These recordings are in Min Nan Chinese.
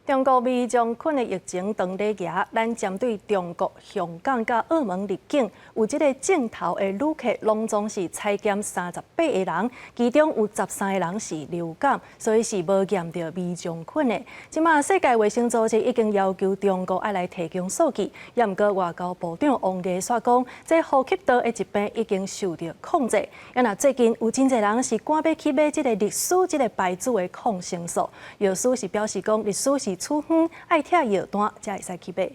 中國黴漿菌的疫情當咧行，咱針對中國香港佮澳門入境有這个症頭的旅客，攏總是採檢38個人，其中有13個人是流感，所以是無驗著黴漿菌的。這馬世界衛生組織已經要求中國愛來提供數據，也毋過外交部長王毅煞講，這呼吸道的疾病已經受著控制。啊若最近有真濟人是趕欲去買這个日舒這个牌子的抗生素，藥師是表示講，日舒是處方愛拆藥單才會使去買。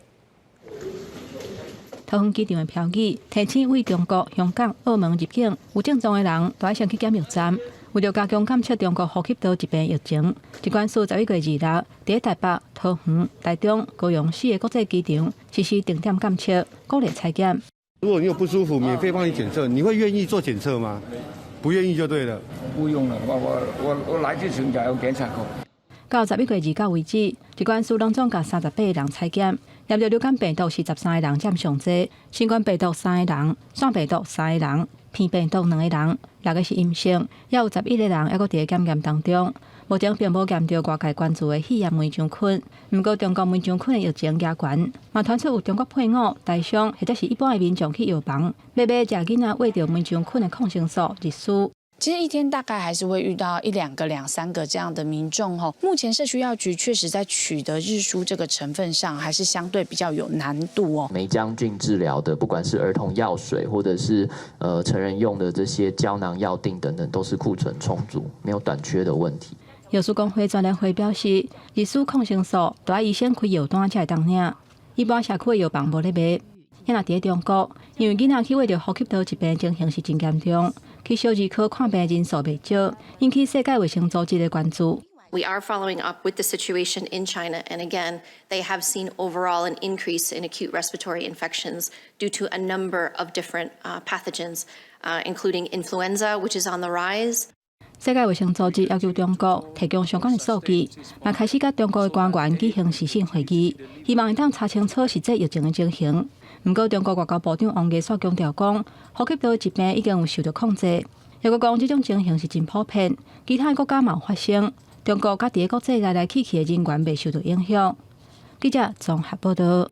桃園機場的標語提醒對中國、香港、澳門入境有症狀的人，都愛先去檢疫站。為著加強監測中國呼吸道疾病疫情，疾管署11月26佇台北、桃園、台中、高雄四个國際機場實施定點監測，鼓勵採檢。如果你有不舒服，免費幫你檢測，你會願意做檢測嗎？不願意就對了。不用了，我來之前就有檢查過。到11月29為止，疾管署攏總共38個人採檢，驗著流感病毒是13個人佔上濟，新冠病毒三个人，腺病毒三个人，鼻病毒兩個人，六个是陰性，猶有11個人猶閣佇咧檢驗當中。目前並無驗著外界關注的肺炎黴漿菌，毋過中國黴漿菌的疫情加懸，嘛傳出有中國配偶、台商或者是一般的民眾去藥房欲買予囡仔餵著黴漿菌的抗生素日舒。其實一天大概還是會遇到一兩個、兩三個這樣的民眾吼。目前社區藥局確實在取得日舒這個成分上，還是相對比較有難度哦。黴漿菌治療的，不管是兒童藥水，或者是成人用的這些膠囊藥錠等等，都是庫存充足，沒有短缺的問題。藥師公會專聯會表示，日舒抗生素都愛醫生開藥單才會當領，一般社區的藥房無咧賣。若佇咧中國，因為囡仔去餵著呼吸道疾病情形是真嚴重，去小兒科看病人數袂少，引起世界衛生組織的關注。 We are following up with the situation in China, and again, they have seen overall an increase in acute respiratory infections due to a number of different pathogens, including influenza, which is on the rise. 世界衛生組織要求中國提供相關的數據，嘛開始佮中國的官員舉行視訊會議，希望會當查清楚實際疫情的情形。毋過，中國外交部長王毅煞強調講，呼吸道疾病已經有受著控制，又閣講這種情形是真普遍，其他國家嘛有發生。中國佮佇咧國際來來去去的人員袂受著影響。記者綜合報導。